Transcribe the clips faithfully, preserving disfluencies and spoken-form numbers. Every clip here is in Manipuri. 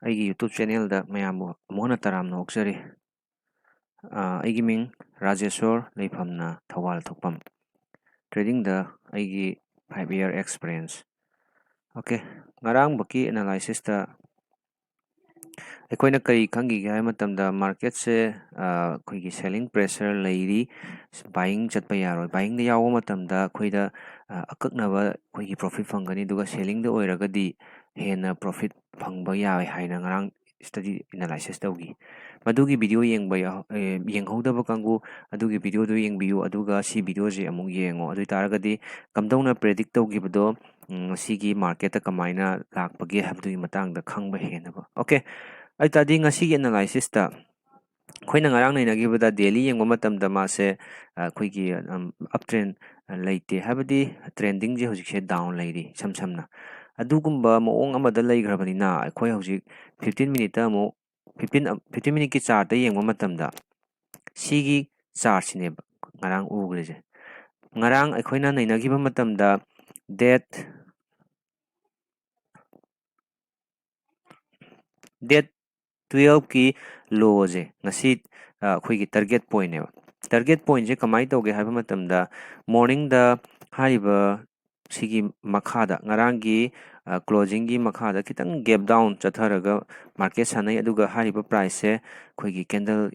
ꯑꯩꯒꯤ YouTube channelꯗ ꯃꯌꯥꯝꯕꯨ ꯑꯃꯨꯛ ꯍꯟꯅ ꯇꯔꯥꯝꯅ ꯑꯣꯛꯆꯔꯤ꯫ ꯑ, ꯑꯩꯒꯤ ꯃꯤꯡ ꯔꯥꯖꯦꯁꯣꯔ, ꯂꯩꯐꯝꯅ ꯊꯧꯕꯥꯜ ꯊꯣꯛꯐꯝ꯫ Tradingꯗ ꯑꯩꯒꯤ five year experience꯫ Okay, ꯉꯔꯥꯡꯕꯨꯛꯀꯤ analysisꯇ ꯑꯩꯈꯣꯏꯅ ꯀꯔꯤ ꯈꯪꯈꯤꯒꯦ ꯍꯥꯏꯕ ꯃꯇꯝꯗ, marketꯁꯦ, ꯑ, ꯑꯩꯈꯣꯏꯒꯤ selling pressure ꯂꯩꯔꯤ, buying ꯆꯠꯄ ꯌꯥꯔꯣꯏ꯫ Buyingꯗ ꯌꯥꯎꯕ ꯃꯇꯝꯗ ꯑꯩꯈꯣꯏꯗ, ꯑ, ꯑꯀꯛꯅꯕ ꯑꯩꯈꯣꯏꯒꯤ profit ꯐꯪꯒꯅꯤ, ꯑꯗꯨꯒ sellingꯗ ꯑꯣꯏꯔꯒꯗꯤ ꯍꯦꯟꯅ profit ꯐꯪꯕ ꯌꯥꯏ ꯍꯥꯏꯅ ꯉꯔꯥꯡ study analysis ꯇꯧꯈꯤ꯫ ꯃꯗꯨꯒꯤ video ꯌꯦꯡꯕ ꯌꯥꯎ-, ꯑꯦ, ꯌꯦꯡꯍꯧꯗꯕ ꯀꯥꯡꯕꯨ, ꯑꯗꯨꯒꯤ videoꯗꯨ ꯌꯦꯡꯕꯤꯌꯨ, ꯑꯗꯨꯒ ꯁꯤ videoꯁꯦ ꯑꯃꯨꯛ ꯌꯦꯡꯉꯣ꯫ ꯑꯗꯨ ꯑꯣꯏ ꯇꯥꯔꯒꯗꯤ ꯀꯝꯗꯧꯅ predict ꯇꯧꯈꯤꯕꯗꯣ, ꯎꯝ, ꯉꯁꯤꯒꯤ marketꯇ ꯀꯃꯥꯏꯅ ꯂꯥꯛꯄꯒꯦ ꯍꯥꯏꯕꯗꯨꯒꯤ ꯃꯇꯥꯡꯗ ꯈꯪꯕ ꯍꯦꯟꯅꯕ꯫ Okay, ꯑꯗꯨ ꯇꯥꯔꯗꯤ ꯉꯁꯤꯒꯤ analysisꯇ ꯑꯩꯈꯣꯏꯅ ꯉꯔꯥꯡ ꯅꯩꯅꯈꯤꯕꯗ daily ꯌꯦꯡꯕ ꯃꯇꯝꯗ ꯃꯥꯁꯦ, ꯑ, ꯑꯩꯈꯣꯏꯒꯤ, ꯎꯝ, uptrend ꯂꯩꯇꯦ, ꯍꯥꯏꯕꯗꯤ trendingꯁꯦ ꯍꯧꯖꯤꯛꯁꯦ down ꯂꯩꯔꯤ ꯏꯁꯝ ꯁꯝꯅ꯫ ꯑꯗꯨꯒꯨꯝꯕ ꯃꯑꯣꯡ ꯑꯃꯗ ꯂꯩꯈ꯭ꯔꯕꯅꯤꯅ ꯑꯩꯈꯣꯏ ꯍꯧꯖꯤꯛ fifteen minuteꯇ ꯑꯃꯨꯛ, fifteen, fifteen minuteꯀꯤ chartꯇ ꯌꯦꯡꯕ ꯃꯇꯝꯗ ꯁꯤꯒꯤ chartꯁꯤꯅꯦꯕ ꯉꯔꯥꯡ ꯎꯈ꯭ꯔꯤꯁꯦ꯫ ꯉꯔꯥꯡ ꯑꯩꯈꯣꯏꯅ ꯅꯩꯅꯈꯤꯕ ꯃꯇꯝꯗ date, date twelveꯀꯤ lowꯁꯦ ꯉꯁꯤ, ꯑ, ꯑꯩꯈꯣꯏꯒꯤ target pointꯅꯦꯕ꯫ Target pointꯁꯦ ꯀꯃꯥꯏꯅ ꯇꯧꯒꯦ ꯍꯥꯏꯕ ꯃꯇꯝꯗ, morningꯗ ꯍꯥꯏꯔꯤꯕ ꯁꯤꯒꯤ ꯃꯈꯥꯗ, ꯉꯔꯥꯡꯒꯤ, ꯑ, closingꯒꯤ ꯃꯈꯥꯗ ꯈꯤꯇꯪ gap down ꯆꯠꯊꯔꯒ market ꯁꯥꯟꯅꯩ, ꯑꯗꯨꯒ ꯍꯥꯏꯔꯤꯕ priceꯁꯦ ꯑꯩꯈꯣꯏꯒꯤ candle,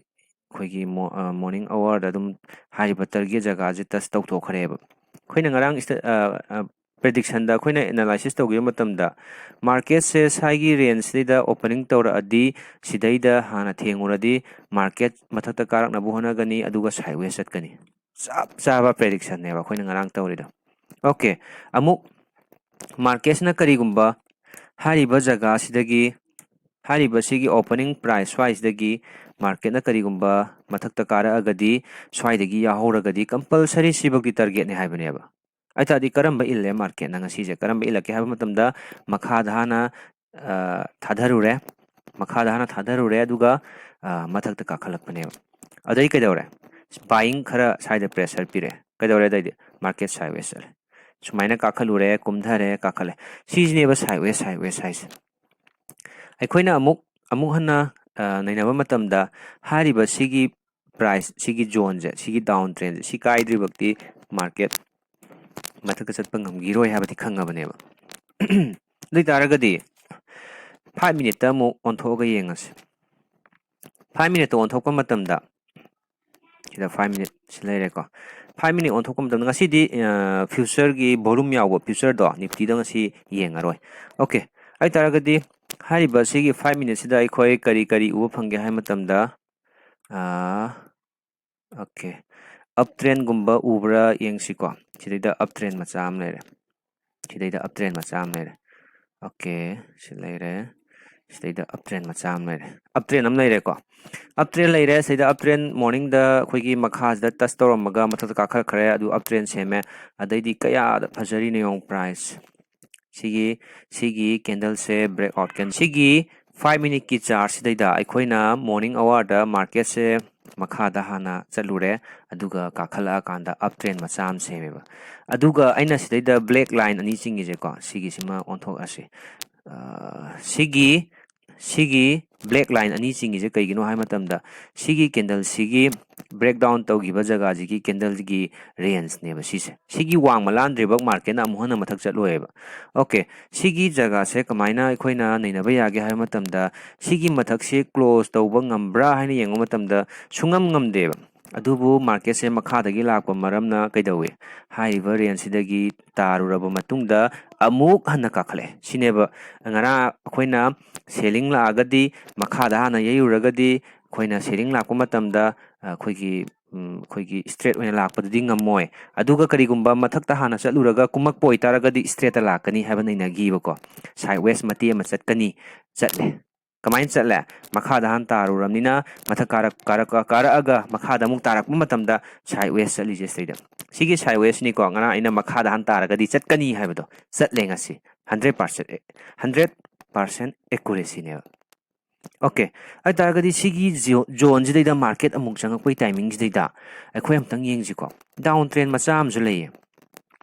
ꯑꯩꯈꯣꯏꯒꯤ mo-, ꯑ, morning hourꯗ ꯑꯗꯨꯝ ꯍꯥꯏꯔꯤꯕ target ꯖꯒꯥꯁꯦ touch ꯇꯧꯊꯣꯛꯈ꯭ꯔꯦꯕ꯫ ꯑꯩꯈꯣꯏꯅ ꯉꯔꯥꯡ ꯏꯁꯇ-, ꯑ, ꯑ, predictionꯗ ꯑꯩꯈꯣꯏꯅ analysis ꯇꯧꯈꯤꯕ ꯃꯇꯝꯗ, marketꯁꯦ ꯁ꯭ꯋꯥꯏꯒꯤ rangeꯁꯤꯗ opening ꯇꯧꯔꯛꯑꯗꯤ, ꯁꯤꯗꯩꯗ ꯍꯥꯟꯅ ꯊꯦꯡꯉꯨꯔꯗꯤ market ꯃꯊꯛꯇ ꯀꯥꯔꯛꯅꯕ ꯍꯣꯠꯅꯒꯅꯤ, ꯑꯗꯨꯒ sideways ꯆꯠꯀꯅꯤ꯫ ꯆꯞ ꯆꯥꯕ predictionꯅꯦꯕ ꯑꯩꯈꯣꯏꯅ ꯉꯔꯥꯡ ꯇꯧꯔꯤꯗꯣ꯫ Okay, ꯑꯃꯨꯛ marketꯁꯤꯅ ꯀꯔꯤꯒꯨꯝꯕ ꯍꯥꯏꯔꯤꯕ ꯖꯒꯥꯁꯤꯗꯒꯤ, ꯍꯥꯏꯔꯤꯕ ꯁꯤꯒꯤ opening price ꯁ꯭ꯋꯥꯏꯁꯤꯗꯒꯤ marketꯅ ꯀꯔꯤꯒꯨꯝꯕ ꯃꯊꯛꯇ ꯀꯥꯔꯛꯑꯒꯗꯤ, ꯁ꯭ꯋꯥꯏꯗꯒꯤ ꯌꯥꯎꯍꯧꯔꯒꯗꯤ compulsory ꯁꯤꯐꯧꯗꯤ targetꯅꯦ ꯍꯥꯏꯕꯅꯦꯕ꯫ ꯑꯗꯨ ꯇꯥꯔꯗꯤ ꯀꯔꯝꯕ ꯏꯜꯂꯦ marketꯅ ꯉꯁꯤꯁꯦ? ꯀꯔꯝꯕ ꯏꯜꯂꯛꯀꯦ ꯍꯥꯏꯕ ꯃꯇꯝꯗ, ꯃꯈꯥꯗ ꯍꯥꯟꯅ, ꯑ, ꯊꯥꯗꯔꯨꯔꯦ, ꯃꯈꯥꯗ ꯍꯥꯟꯅ ꯊꯥꯗꯔꯨꯔꯦ, ꯑꯗꯨꯒ, ꯑ, ꯃꯊꯛꯇ ꯀꯥꯈꯠꯂꯛꯄꯅꯦꯕ꯫ ꯑꯗꯩ ꯀꯩꯗꯧꯔꯦ? Buying ꯈꯔ ꯁ꯭ꯋꯥꯏꯗ pressure ꯄꯤꯔꯛꯑꯦ꯫ ꯀꯩꯗꯧꯔꯦ? ꯑꯗꯩꯗꯤ market sideways ꯆꯠꯂꯦ꯫ ꯁꯨꯃꯥꯏꯅ ꯀꯥꯈꯠꯂꯨꯔꯦ, ꯀꯨꯝꯊꯔꯦ, ꯀꯥꯈꯠꯂꯦ꯫ ꯁꯤꯁꯤꯅꯦꯕ sideways, sideways ꯍꯥꯏꯁꯦ꯫ ꯑꯩꯈꯣꯏꯅ ꯑꯃꯨꯛ ꯑꯃꯨꯛ ꯍꯟꯅ ꯅꯩꯅꯕ ꯃꯇꯝꯗ ꯍꯥꯏꯔꯤꯕ ꯁꯤꯒꯤ ꯄ꯭ꯔꯥꯏꯁ, ꯁꯤꯒꯤ ꯖꯣꯟꯁꯦ, ꯁꯤꯒꯤ ꯗꯥꯎꯟ ꯇ꯭ꯔꯦꯟꯁꯦ, ꯁꯤ ꯀꯥꯏꯗ꯭ꯔꯤꯕꯛꯇꯤ ꯃꯥꯔꯀꯦꯠ ꯃꯊꯛꯇ ꯆꯠꯄ ꯉꯝꯈꯤꯔꯣꯏ ꯍꯥꯏꯕꯗꯤ ꯈꯪꯉꯕꯅꯦꯕ꯫ ꯑꯗꯨ ꯑꯣꯏꯇꯥꯔꯒꯗꯤ ꯐꯥꯏꯚ ꯃꯤꯅꯤꯠꯇ ꯑꯃꯨꯛ ꯑꯣꯟꯊꯣꯛꯑꯒ ꯌꯦꯡꯉꯁꯤ꯫ ꯐꯥꯏꯚ ꯃꯤꯅꯤꯠꯇ ꯑꯣꯟꯊꯣꯛꯄ ꯃꯇꯝꯗ ꯁꯤꯗ ꯐꯥꯏꯚ ꯃꯤꯅꯤꯠꯁꯤ ꯂꯩꯔꯦꯀꯣ꯫ ꯐꯥꯏꯚ ꯃꯤꯅꯤꯠ ꯑꯣꯟꯊꯣꯛꯄ ꯃꯇꯝꯗ ꯉꯁꯤꯗꯤ ꯐ꯭ꯌꯨꯆꯔꯒꯤ ꯚꯣꯂꯨꯝ ꯌꯥꯎꯕ ꯐ꯭ꯌꯨꯆꯔꯗꯣ ꯅꯤꯐꯇꯤꯗ ꯉꯁꯤ ꯌꯦꯡꯉꯔꯣꯏ꯫ ꯑꯣꯀꯦ, ꯑꯗꯨ ꯑꯣꯏꯇꯥꯔꯒꯗꯤ ꯍꯥꯏꯔꯤꯕ ꯁꯤꯒꯤ ꯐꯥꯏꯚ ꯃꯤꯅꯤꯠꯁꯤꯗ ꯑꯩꯈꯣꯏ ꯀꯔꯤ ꯀꯔꯤ ꯎꯕ ꯐꯪꯒꯦ ꯍꯥꯏꯕ ꯃꯇꯝꯗ, ꯑꯣꯀꯦ, ꯑꯞ ꯇ꯭ꯔꯦꯟꯒꯨꯝꯕ ꯎꯕ꯭ꯔꯥ ꯌꯦꯡꯁꯤꯀꯣ꯫ ꯁꯤꯗꯩꯗ ꯑꯞ ꯇ꯭ꯔꯦꯟ ꯃꯆꯥ ꯑꯃ ꯂꯩꯔꯦ꯫ ꯁꯤꯗꯩꯗ ꯑꯞ ꯇ꯭ꯔꯦꯟ ꯃꯆꯥ ꯑꯃ ꯂꯩꯔꯦ꯫ ꯑꯣꯀꯦ, ꯁꯤ ꯂꯩꯔꯦ꯫ ꯁꯤꯗꯩꯗ ꯑꯞ ꯇ꯭ꯔꯦꯟ ꯃꯆꯥ ꯑꯃ ꯂꯩꯔꯦ꯫ ꯑꯞ ꯇ꯭ꯔꯦꯟ ꯑꯃ ꯂꯩꯔꯦꯀꯣ꯫ ꯑꯞ ꯇ꯭ꯔꯦꯟ ꯂꯩꯔꯦ꯫ ꯁꯤꯗ ꯑꯞ ꯇ꯭ꯔꯦꯟ ꯃꯣꯔꯅꯤꯡꯗ ꯑꯩꯈꯣꯏꯒꯤ ꯃꯈꯥꯁꯤꯗ ꯇꯁ ꯇꯧꯔꯝꯃꯒ ꯃꯊꯛꯇ ꯀꯥꯈꯠꯈ꯭ꯔꯦ꯫ ꯑꯗꯨ ꯑꯞ ꯇ꯭ꯔꯦꯟ ꯁꯦꯝꯃꯦ꯫ ꯑꯗꯩꯗꯤ ꯀꯌꯥꯗ ꯐꯖꯔꯤꯅꯣ ꯌꯦꯡꯉꯨ ꯄ꯭ꯔꯥꯏꯁ꯫ ꯁꯤꯒꯤ, ꯁꯤꯒꯤ ꯀꯦꯟꯗꯜꯁꯦ ꯕ꯭ꯔꯦꯛ ꯑꯥꯎꯠ ꯀꯦꯟ-, ꯁꯤꯒꯤ ꯐꯥꯏꯚ ꯃꯤꯅꯤꯠꯀꯤ ꯆꯥꯔꯠꯁꯤꯗꯩꯗ ꯑꯩꯈꯣꯏꯅ ꯃꯣꯔꯅꯤꯡ ꯑꯋꯥꯔꯗ ꯃꯥꯔꯀꯦꯠꯁꯦ ꯃꯈꯥꯗ ꯍꯥꯟꯅ ꯆꯠꯂꯨꯔꯦ, ꯑꯗꯨꯒ ꯀꯥꯈꯠꯂꯛꯑꯀꯥꯟꯗ ꯑꯞ ꯇ꯭ꯔꯦꯟ ꯃꯆꯥ ꯑꯃ ꯁꯦꯝꯃꯦꯕ꯫ ꯑꯗꯨꯒ ꯑꯩꯅ ꯁꯤꯗꯩꯗ ꯕ꯭ꯂꯦꯛ ꯂꯥꯏꯟ ꯑꯅꯤ ꯆꯤꯡꯉꯤꯁꯦꯀꯣ, ꯁꯤꯒꯤꯁꯤꯃ ꯑꯣꯟꯊꯣꯛꯑꯁꯤ꯫ ꯑ, ꯁꯤꯒꯤ, ꯁꯤꯒꯤ ꯕ꯭ꯂꯦꯛ ꯂꯥꯏꯟ ꯑꯅꯤ ꯆꯤꯡꯉꯤꯁꯦ ꯀꯩꯒꯤꯅꯣ ꯍꯥꯏꯕ ꯃꯇꯝꯗ, ꯁꯤꯒꯤ ꯀꯦꯟꯗꯜꯁꯤꯒꯤ ꯕ꯭ꯔꯦꯛ ꯗꯥꯎꯟ ꯇꯧꯈꯤꯕ ꯖꯒꯥꯁꯤꯒꯤ ꯀꯦꯟꯗꯜꯒꯤ ꯔꯦꯟꯖꯅꯦꯕ ꯁꯤꯁꯦ꯫ ꯁꯤꯒꯤ ꯋꯥꯡꯃ ꯂꯥꯟꯗ꯭ꯔꯤꯕ ꯃꯥꯔꯀꯦꯠꯅ ꯑꯃꯨꯛ ꯍꯟꯅ ꯃꯊꯛ ꯆꯠꯂꯣꯏꯕ꯫ ꯑꯣꯀꯦ, ꯁꯤꯒꯤ ꯖꯒꯥꯁꯦ ꯀꯃꯥꯏꯅ ꯑꯩꯈꯣꯏꯅ ꯅꯩꯅꯕ ꯌꯥꯒꯦ ꯍꯥꯏꯕ ꯃꯇꯝꯗ, ꯁꯤꯒꯤ ꯃꯊꯛꯁꯦ ꯀ꯭ꯂꯣꯖ ꯇꯧꯕ ꯉꯝꯕ꯭ꯔꯥ ꯍꯥꯏꯅ ꯌꯦꯡꯕ ꯃꯇꯝꯗ ꯁꯨꯡꯉꯝ ꯉꯝꯗꯦꯕ꯫ ꯑꯗꯨꯕꯨ ꯃꯥꯔꯀꯦꯠꯁꯦ ꯃꯈꯥꯗꯒꯤ ꯂꯥꯛꯄ ꯃꯔꯝꯅ ꯀꯩꯗꯧꯏ? ꯍꯥꯏꯔꯤꯕ ꯔꯦꯟꯖꯁꯤꯗꯒꯤ ꯇꯥꯔꯨꯔꯕ ꯃꯇꯨꯡꯗ ꯑꯃꯨꯛ ꯍꯟꯅ ꯀꯥꯈꯠꯂꯛꯑꯦ꯫ ꯁꯤꯅꯦꯕ ꯉꯔꯥꯡ ꯑꯩꯈꯣꯏꯅ ꯁꯦꯂꯤꯡ ꯂꯥꯛꯑꯒꯗꯤ, ꯃꯈꯥꯗ ꯍꯥꯟꯅ ꯌꯩꯔꯨꯔꯒꯗꯤ, ꯑꯩꯈꯣꯏꯅ ꯁꯦꯂꯤꯡ ꯂꯥꯛꯄ ꯃꯇꯝꯗ, ꯑ, ꯑꯩꯈꯣꯏꯒꯤ, ꯎꯝ, ꯑꯩꯈꯣꯏꯒꯤ ꯏꯁꯇ꯭ꯔꯦꯠ ꯑꯣꯏꯅ ꯂꯥꯛꯄꯗꯗꯤ ꯉꯝꯃꯣꯏ꯫ ꯑꯗꯨꯒ ꯀꯔꯤꯒꯨꯝꯕ ꯃꯊꯛꯇ ꯍꯥꯟꯅ ꯆꯠꯂꯨꯔꯒ ꯀꯨꯝꯃꯛꯄ ꯑꯣꯏꯇꯥꯔꯒꯗꯤ ꯏꯁꯇ꯭ꯔꯦꯠꯇ ꯂꯥꯛꯀꯅꯤ ꯍꯥꯏꯕ ꯅꯩꯅꯈꯤꯕꯀꯣ꯫ ꯁꯥꯏꯠ ꯋꯦꯁ ꯃꯇꯦꯛ ꯑꯃ ꯆꯠꯀꯅꯤ, ꯆꯠꯂꯦ꯫ ꯀꯃꯥꯏꯅ ꯆꯠꯂꯦ? ꯃꯈꯥꯗ ꯍꯥꯟꯅ ꯇꯥꯔꯨꯔꯕꯅꯤꯅ ꯃꯊꯛ ꯀꯥꯔꯛ-, ꯀꯥꯔꯛ-, ꯀꯥꯔꯛꯑꯒ ꯃꯈꯥꯗ ꯑꯃꯨꯛ ꯇꯥꯔꯛꯄ ꯃꯇꯝꯗ ꯁꯥꯏꯠ ꯋꯦꯁ ꯆꯠꯂꯤꯁꯦ ꯁꯤꯗꯩꯗ꯫ ꯁꯤꯒꯤ ꯁꯥꯏꯠ ꯋꯦꯁꯅꯤꯀꯣ, ꯉꯔꯥꯡ ꯑꯩꯅ ꯃꯈꯥꯗ ꯍꯥꯟꯅ ꯇꯥꯔꯒꯗꯤ ꯆꯠꯀꯅꯤ ꯍꯥꯏꯕꯗꯣ, ꯆꯠꯂꯦ ꯉꯁꯤ꯫ ꯍꯟꯗ꯭ꯔꯦꯠ ꯄꯥꯔꯁꯦꯟ, ꯍꯟꯗ꯭ꯔꯦꯠ ꯄꯥꯔꯁꯦꯟ ꯑꯦꯀꯨꯔꯦꯁꯤꯅꯦꯕ꯫ ꯑꯣꯀꯦ, ꯍꯥꯏ ꯇꯥꯔꯒꯗꯤ ꯁꯤꯒꯤ ꯖꯣ-, ꯖꯣꯟꯁꯤꯗꯩꯗ ꯃꯥꯔꯀꯦꯠ ꯑꯃꯨꯛ ꯆꯪꯉꯛꯄꯒꯤ ꯇꯥꯏꯃꯤꯡꯁꯤꯗꯩꯗ ꯑꯩꯈꯣꯏ ꯑꯝꯇꯪ ꯌꯦꯡꯁꯤꯀꯣ꯫ ꯗꯥꯎꯟ ꯇ꯭ꯔꯦꯟ ꯃꯆꯥ ꯑꯃꯁꯨ ꯂꯩꯌꯦ꯫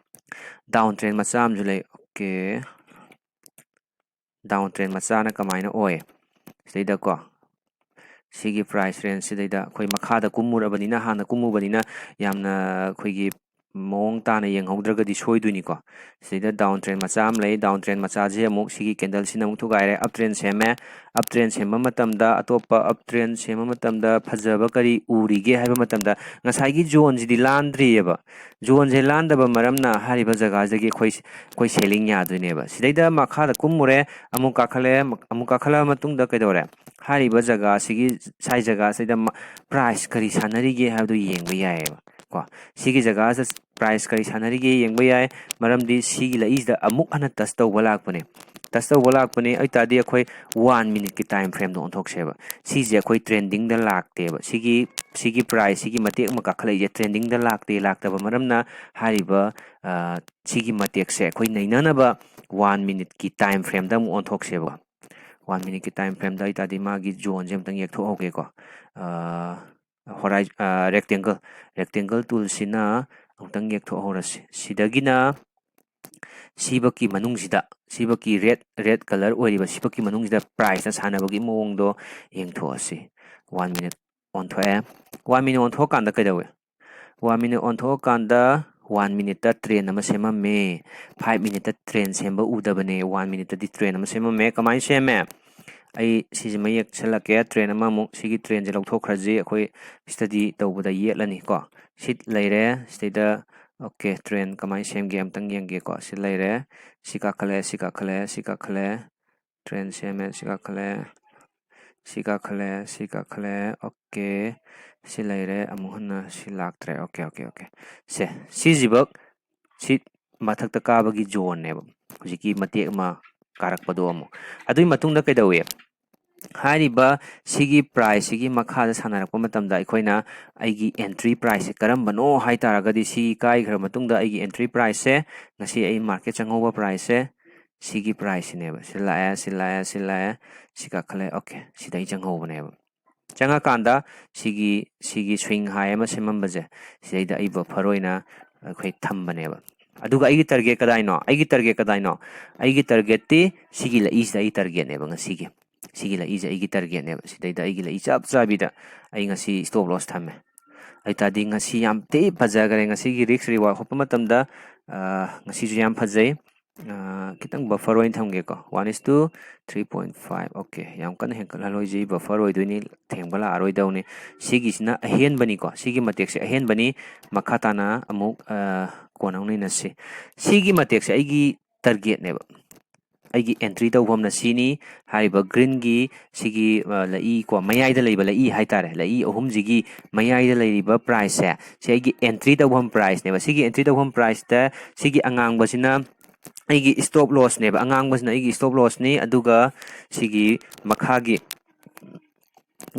ꯗꯥꯎꯟ ꯇ꯭ꯔꯦꯟ ꯃꯆꯥ ꯑꯃꯁꯨ ꯂꯩ꯫ ꯑꯣꯀꯦ꯫ down trend ꯃꯆꯥꯅ ꯀꯃꯥꯏꯅ ꯑꯣꯏ? ꯁꯤꯗꯩꯗꯀꯣ, ꯁꯤꯒꯤ price range ꯁꯤꯗꯩꯗ ꯑꯩꯈꯣꯏ ꯃꯈꯥꯗ ꯀꯨꯝꯃꯨꯔꯕꯅꯤꯅ, ꯍꯥꯟꯅ ꯀꯨꯝꯃꯨꯕꯅꯤꯅ ꯌꯥꯝꯅ ꯑꯩꯈꯣꯏꯒꯤ ꯃꯑꯣꯡ ꯇꯥꯅ ꯌꯦꯡꯍꯧꯗ꯭ꯔꯒꯗꯤ ꯁꯣꯏꯗꯣꯏꯅꯤꯀꯣ꯫ ꯁꯤꯗꯩꯗ down trend ꯃꯆꯥ ꯑꯃ ꯂꯩ, down trend ꯃꯆꯥꯁꯦ ꯑꯃꯨꯛ ꯁꯤꯒꯤ candle ꯁꯤꯅ ꯑꯃꯨꯛ ꯊꯨꯒꯥꯏꯔꯦ, up trend ꯁꯦꯝꯃꯦ꯫ Up trend ꯁꯦꯝꯕ ꯃꯇꯝꯗ, ꯑꯇꯣꯞꯄ up trend ꯁꯦꯝꯕ ꯃꯇꯝꯗ ꯐꯖꯕ ꯀꯔꯤ ꯎꯔꯤꯒꯦ ꯍꯥꯏꯕ ꯃꯇꯝꯗ, ꯉꯁꯥꯏꯒꯤ zone ꯁꯤꯗꯤ ꯂꯥꯟꯗ꯭ꯔꯤꯑꯕ꯫ Zone ꯁꯦ ꯂꯥꯟꯗꯕ ꯃꯔꯝꯅ ꯍꯥꯏꯔꯤꯕ ꯖꯒꯥꯁꯤꯗꯒꯤ ꯑꯩꯈꯣꯏ, ꯑꯩꯈꯣꯏ selling ꯌꯥꯗꯣꯏꯅꯦꯕ꯫ ꯁꯤꯗꯩꯗ ꯃꯈꯥꯗ ꯀꯨꯝꯃꯨꯔꯦ, ꯑꯃꯨꯛ ꯀꯥꯈꯠꯂꯛꯑꯦ, ꯑꯃꯨꯛ ꯀꯥꯈꯠꯂꯛꯑ ꯃꯇꯨꯡꯗ ꯀꯩꯗꯧꯔꯦ? ꯍꯥꯏꯔꯤꯕ ꯖꯒꯥꯁꯤꯒꯤ, ꯁ꯭ꯋꯥꯏ ꯖꯒꯥꯁꯤꯗ ꯃ-, price ꯀꯔꯤ ꯁꯥꯟꯅꯔꯤꯒꯦ ꯍꯥꯏꯕꯗꯨ ꯌꯦꯡꯕ ꯌꯥꯏꯑꯕ ꯀꯣ꯫ ꯁꯤꯒꯤ ꯖꯒꯥꯁꯤꯗ price ꯀꯔꯤ ꯁꯥꯟꯅꯔꯤꯒꯦ ꯌꯦꯡꯕ ꯌꯥꯏ, ꯃꯔꯝꯗꯤ ꯁꯤꯒꯤ ꯂꯛꯏꯁꯤꯗ ꯑꯃꯨꯛ ꯍꯟꯅ touch ꯇꯧꯕ ꯂꯥꯛꯄꯅꯦ꯫ Touch ꯇꯧꯕ ꯂꯥꯛꯄꯅꯦ ꯑꯣꯏꯇꯥꯔꯗꯤ ꯑꯩꯈꯣꯏ one minute ꯀꯤ time frame ꯗ ꯑꯣꯟꯊꯣꯛꯁꯦꯕ꯫ ꯁꯤꯁꯦ ꯑꯩꯈꯣꯏ trending ꯗ ꯂꯥꯛꯇꯦꯕ꯫ ꯁꯤꯒꯤ, ꯁꯤꯒꯤ price ꯁꯤꯒꯤ ꯃꯇꯦꯛ ꯑꯃ ꯀꯥꯈꯠꯂꯛꯏꯁꯦ trending ꯗ ꯂꯥꯛꯇꯦ, ꯂꯥꯛꯇꯕ ꯃꯔꯝꯅ ꯍꯥꯏꯔꯤꯕ, ꯑ, ꯁꯤꯒꯤ ꯃꯇꯦꯛꯁꯦ ꯑꯩꯈꯣꯏ ꯅꯩꯅꯅꯕ one minute ꯀꯤ time frame ꯗ ꯑꯃꯨꯛ ꯑꯣꯟꯊꯣꯛꯁꯦꯕ꯫ One minute ꯀꯤ time frame ꯗ ꯑꯣꯏꯇꯥꯔꯗꯤ ꯃꯥꯒꯤ zone ꯁꯦ ꯑꯃꯨꯛꯇꯪ ꯌꯦꯛꯊꯣꯛꯍꯧꯒꯦꯀꯣ꯫ ꯑ, ꯍꯣꯔꯥꯏ-, ꯑ, rectangle, rectangle tool ꯁꯤꯅ ꯑꯃꯨꯛꯇꯪ ꯌꯦꯛꯊꯣꯛꯍꯧꯔꯁꯤ꯫ ꯁꯤꯗꯒꯤꯅ ꯁꯤꯕꯛꯀꯤ ꯃꯅꯨꯡꯁꯤꯗ, ꯁꯤꯕꯛꯀꯤ red, red colour ꯑꯣꯏꯔꯤꯕ ꯁꯤꯕꯛꯀꯤ ꯃꯅꯨꯡꯁꯤꯗ price ꯅ ꯁꯥꯟꯅꯕꯒꯤ ꯃꯑꯣꯡꯗꯣ ꯌꯦꯡꯊꯣꯛꯑꯁꯤ꯫ One minute ꯑꯣꯟꯊꯣꯛꯑꯦ꯫ One minute ꯑꯣꯟꯊꯣꯛꯑꯀꯥꯟꯗ ꯀꯩꯗꯧꯏ? One minute ꯑꯣꯟꯊꯣꯛꯑꯀꯥꯟꯗ one minute ꯇ trend ꯑꯃ ꯁꯦꯝꯃꯝꯃꯦ꯫ Five minute ꯇ trend ꯁꯦꯝꯕ ꯎꯗꯕꯅꯦ, one minute ꯇꯗꯤ trend ꯑꯃ ꯁꯦꯝꯃꯝꯃꯦ꯫ ꯀꯃꯥꯏꯅ ꯁꯦꯝꯃꯦ? ꯑꯩ ꯁꯤꯁꯤꯃ ꯌꯦꯛꯁꯜꯂꯛꯀꯦ, trend ꯑꯃꯃꯨꯛ꯫ ꯁꯤꯒꯤ trend ꯁꯦ ꯂꯧꯊꯣꯛꯈ꯭ꯔꯁꯤ, ꯑꯩꯈꯣꯏ study ꯇꯧꯕꯗ ꯌꯦꯠꯂꯅꯤ ꯀꯣ꯫ ꯁꯤ ꯂꯩꯔꯦ, ꯁꯤꯗꯩꯗ, okay, trend ꯀꯃꯥꯏꯅ ꯁꯦꯝꯒꯦ ꯑꯝꯇꯪ ꯌꯦꯡꯒꯦꯀꯣ꯫ ꯁꯤ ꯂꯩꯔꯦ, ꯁꯤ ꯀꯥꯈꯠꯂꯦ, ꯁꯤ ꯀꯥꯈꯠꯂꯦ, ꯁꯤ ꯀꯥꯈꯠꯂꯦ, trend ꯁꯦꯝꯃꯦ, ꯁꯤ ꯀꯥꯈꯠꯂꯦ, ꯁꯤ ꯀꯥꯈꯠꯂꯦ, ꯁꯤ ꯀꯥꯈꯠꯂꯦ, okay, ꯁꯤ ꯂꯩꯔꯦ꯫ ꯑꯃꯨꯛ ꯍꯟꯅ ꯁꯤ ꯂꯥꯛꯇ꯭ꯔꯦ, okay, okay, okay꯫ ꯁꯦ, ꯁꯤꯁꯤꯕꯛ, ꯁꯤ ꯃꯊꯛꯇ ꯀꯥꯕꯒꯤ zone ꯅꯦꯕ, ꯍꯧꯖꯤꯛꯀꯤ ꯃꯇꯦꯛ ꯑꯃ ꯀꯥꯔꯛꯄꯗꯣ ꯑꯃꯨꯛ꯫ ꯑꯗꯨꯒꯤ ꯃꯇꯨꯡꯗ ꯀꯩꯗꯧꯏ? ꯍꯥꯏꯔꯤꯕ ꯁꯤꯒꯤ price ꯁꯤꯒꯤ ꯃꯈꯥꯗ ꯁꯥꯟꯅꯔꯛꯄ ꯃꯇꯝꯗ ꯑꯩꯈꯣꯏꯅ ꯑꯩꯒꯤ entry price ꯁꯦ ꯀꯔꯝꯕꯅꯣ ꯍꯥꯏ ꯇꯥꯔꯒꯗꯤ, ꯁꯤ ꯀꯥꯏꯈ꯭ꯔ ꯃꯇꯨꯡꯗ ꯑꯩꯒꯤ entry price ꯁꯦ, ꯉꯁꯤ ꯑꯩ market ꯆꯪꯍꯧꯕ price ꯁꯦ, ꯁꯤꯒꯤ price ꯁꯤꯅꯦꯕ꯫ ꯁꯤ ꯂꯥꯛꯑꯦ, ꯁꯤ ꯂꯥꯛꯑꯦ, ꯁꯤ ꯂꯥꯛꯑꯦ, ꯁꯤ ꯀꯥꯈꯠꯂꯛꯑꯦ, okay, ꯁꯤꯗ ꯑꯩ ꯆꯪꯍꯧꯕꯅꯦꯕ꯫ ꯆꯪꯉꯀꯥꯟꯗ ꯁꯤꯒꯤ, ꯁꯤꯒꯤ swing high ꯑꯃ ꯁꯦꯝꯃꯝꯕꯁꯦ, ꯁꯤꯗꯩꯗ ꯑꯩ buffer ꯑꯣꯏꯅ ꯑꯩꯈꯣꯏ ꯊꯝꯕꯅꯦꯕ꯫ ꯑꯗꯨꯒ ꯑꯩꯒꯤ target ꯀꯗꯥꯏꯅꯣ? ꯑꯩꯒꯤ target ꯀꯗꯥꯏꯅꯣ? ꯑꯩꯒꯤ target ꯇꯤ ꯁꯤꯒꯤ ꯂꯛꯏꯁꯤꯗ ꯑꯩ target ꯅꯦꯕ ꯉꯁꯤꯒꯤ꯫ ꯁꯤꯒꯤ ꯂꯛꯏꯁꯦ ꯑꯩꯒꯤ target ꯅꯦꯕ꯫ ꯁꯤꯗꯩꯗ ꯑꯩꯒꯤ ꯂꯛꯏ ꯆꯞ ꯆꯥꯕꯤꯗ ꯑꯩ ꯉꯁꯤ stop loss ꯊꯝꯃꯦ꯫ ꯑꯗꯨ ꯇꯥꯔꯗꯤ ꯉꯁꯤ ꯌꯥꯝ ꯊꯤ ꯐꯖꯈ꯭ꯔꯦ꯫ ꯉꯁꯤꯒꯤ risk reward ꯍꯣꯠꯄ ꯃꯇꯝꯗ, ꯑ, ꯉꯁꯤꯁꯨ ꯌꯥꯝ ꯐꯖꯩ꯫ ꯑ, ꯈꯤꯇꯪ buffer ꯑꯣꯏꯅ ꯊꯝꯒꯦꯀꯣ꯫ One is to three point five꯫ Okay, ꯌꯥꯝ ꯀꯟꯅ ꯍꯦꯟꯀꯠꯍꯜꯂꯣꯏꯁꯤ, buffer ꯑꯣꯏꯗꯣꯏꯅꯤ, ꯊꯦꯡꯕ ꯂꯥꯛꯑꯔꯣꯏꯗꯧꯅꯤ꯫ ꯁꯤꯒꯤꯁꯤꯅ ꯑꯍꯦꯟꯕꯅꯤꯀꯣ꯫ ꯁꯤꯒꯤ ꯃꯇꯦꯛꯁꯦ ꯑꯍꯦꯟꯕꯅꯤ꯫ ꯃꯈꯥ ꯇꯥꯅ ꯑꯃꯨꯛ, ꯑ, ꯀꯣꯟꯅ ꯑꯃꯨꯛ ꯅꯩꯅꯁꯤ꯫ ꯁꯤꯒꯤ ꯃꯇꯦꯛꯁꯦ ꯑꯩꯒꯤ target ꯅꯦꯕ꯫ ꯑꯩꯒꯤ entry ꯇꯧꯐꯝꯅ ꯁꯤꯅꯤ꯫ ꯍꯥꯏꯔꯤꯕ green ꯒꯤ ꯁꯤꯒꯤ, ꯑ, ꯂꯛꯏ ꯀꯣ, ꯃꯌꯥꯏꯗ ꯂꯩꯕ ꯂꯛꯏ ꯍꯥꯏꯇꯥꯔꯦ, ꯂꯛꯏ ꯑꯍꯨꯝꯁꯤꯒꯤ ꯃꯌꯥꯏꯗ ꯂꯩꯔꯤꯕ price ꯁꯦ, ꯁꯤ ꯑꯩꯒꯤ entry ꯇꯧꯐꯝ price ꯅꯦꯕ꯫ ꯁꯤꯒꯤ entry ꯇꯧꯐꯝ price ꯇ ꯁꯤꯒꯤ ꯑꯉꯥꯡꯕꯁꯤꯅ ꯑꯩꯒꯤ stop loss ꯅꯦꯕ꯫ ꯑꯉꯥꯡꯕꯁꯤꯅ ꯑꯩꯒꯤ stop loss ꯅꯤ, ꯑꯗꯨꯒ ꯁꯤꯒꯤ ꯃꯈꯥꯒꯤ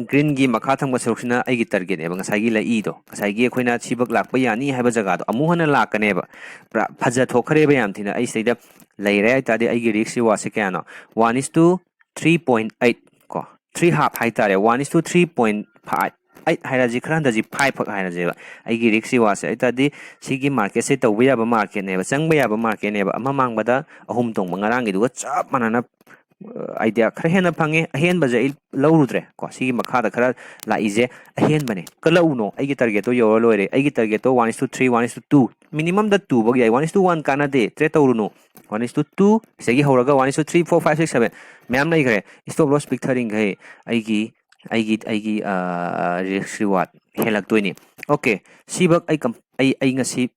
green ꯒꯤ ꯃꯈꯥ ꯊꯪꯕ ꯁꯔꯨꯛꯁꯤꯅ ꯑꯩꯒꯤ target ꯅꯦꯕ꯫ ꯉꯁꯥꯏꯒꯤ ꯂꯛꯏꯗꯣ, ꯉꯁꯥꯏꯒꯤ ꯑꯩꯈꯣꯏꯅ ꯁꯤꯕꯛ ꯂꯥꯛꯄ ꯌꯥꯅꯤ ꯍꯥꯏꯕ ꯖꯒꯥꯗꯣ ꯑꯃꯨꯛ ꯍꯟꯅ ꯂꯥꯛꯀꯅꯦꯕ꯫ ꯄꯨꯔꯥ ꯐꯖ ꯊꯣꯛꯈ꯭ꯔꯦꯕ ꯌꯥꯝ ꯊꯤꯅ꯫ ꯑꯩ ꯁꯤꯗꯩꯗ ꯂꯩꯔꯦ ꯍꯥꯏꯇꯥꯔꯗꯤ ꯑꯩꯒꯤ risk reward ꯁꯦ ꯀꯌꯥꯅꯣ? One is to three point eight ꯀꯣ, three half ꯍꯥꯏꯇꯥꯔꯦ꯫ One is to three point five eight ꯍꯥꯏꯔꯁꯤ, ꯈꯔ ꯍꯟꯊꯁꯤ, five ꯈꯛ ꯍꯥꯏꯔꯁꯦꯕ꯫ ꯑꯩꯒꯤ risk reward ꯁꯦ ꯍꯥꯏꯇꯥꯔꯗꯤ ꯁꯤꯒꯤ market ꯁꯦ ꯇꯧꯕ ꯌꯥꯕ market ꯅꯦꯕ, ꯆꯪꯕ ꯌꯥꯕ market ꯅꯦꯕ꯫ ꯑꯃ ꯃꯥꯡꯕꯗ ꯑꯍꯨꯝ ꯇꯣꯡꯕ ꯉꯔꯥꯡꯒꯤꯗꯨꯒ ꯆꯞ ꯃꯥꯟꯅꯅ, ꯑ, idea ꯈꯔ ꯍꯦꯟꯅ ꯐꯪꯉꯦ꯫ ꯑꯍꯦꯟꯕꯁꯦ ꯑꯩ ꯂꯧꯔꯨꯗ꯭ꯔꯦ ꯀꯣ꯫ ꯁꯤꯒꯤ ꯃꯈꯥꯗ ꯈꯔ ꯂꯥꯛꯏꯁꯦ ꯑꯍꯦꯟꯕꯅꯦ꯫ ꯀꯛꯂꯛꯎꯅꯣ, ꯑꯩꯒꯤ target ꯇꯣ ꯌꯧꯔ ꯂꯣꯏꯔꯦ꯫ ꯑꯩꯒꯤ target to one is to three, one is to two, minimum the two ꯐꯧ ꯌꯥꯏ, one is to one ꯀꯥꯟꯅꯗꯦ, trade ꯇꯧꯔꯨꯅꯨ꯫ One is to two, ꯁꯤꯗꯒꯤ ꯍꯧꯔꯒ one is to three, four, five, six, seven ꯃꯌꯥꯝ ꯂꯩꯈ꯭ꯔꯦ꯫ Stop loss ꯄꯤꯛꯊꯔꯤꯈꯩ ꯑꯩꯒꯤ, ꯑꯩꯒꯤ, ꯑꯩꯒꯤ, ꯑ, risk reward ꯍꯦꯜꯂꯛꯇꯣꯏꯅꯤ꯫ Okay, ꯁꯤꯕꯛ ꯑꯩ ꯀꯝ-, ꯑꯩ, ꯑꯩ ꯉꯁꯤ